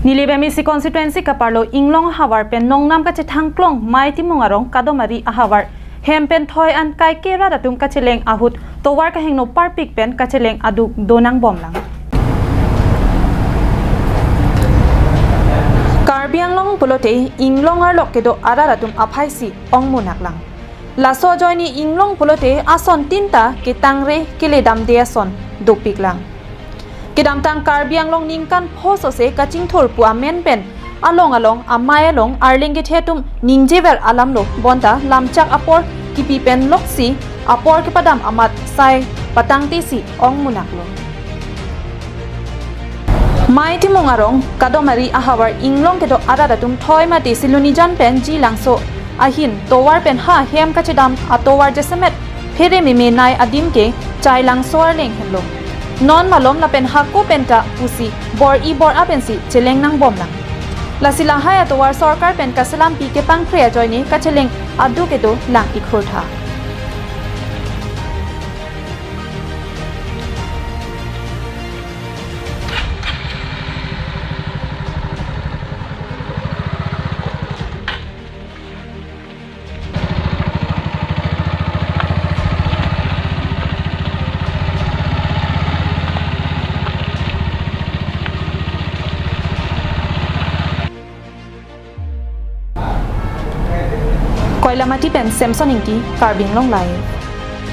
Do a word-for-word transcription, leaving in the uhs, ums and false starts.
Nilip M A C constituency kaparlo Inglong ahavar pen nongnam kachethangklong Mai Timung arong Kadomari ahavar hem pen thoi an kaike rat atum kacheleng ahut tovar kahingno parpik pen kacheleng aduk donangbomlang. Karbi Anglong pulote Inglong arlok kedo arat atum aphaisi ongmunaklang. Laso ajoine Inglong pulote ason tinta ketangre keledamde ason dopiklang. Kedamtang Karbi Anglong ningkan pho sose kachingthur pu amen pen along along amei along arleng kethe atum ningjever alamlo bonta lamchak apor kipi pen loksi apor kepadam amat sai patangtesi ongmunaklo. Mai Timung arong Kadomari ahavar Inglong kedo arat atum thoi mate Silonijan pen Jilangso ahin tovar pen ha hem kachedam atovar jasemet phere meme nai adim ke Chailangso arleng henlo. Non malom lapen hako penta pusi bor-i bor-a pensi cheleng nangbomlang. Lasi lahai atovar sorkar pen kaselampi kepangkre ajoine kacheleng aduk kedo lang ikhurtha. Koilamati pen Samson Ingti, Karbi Anglong Live.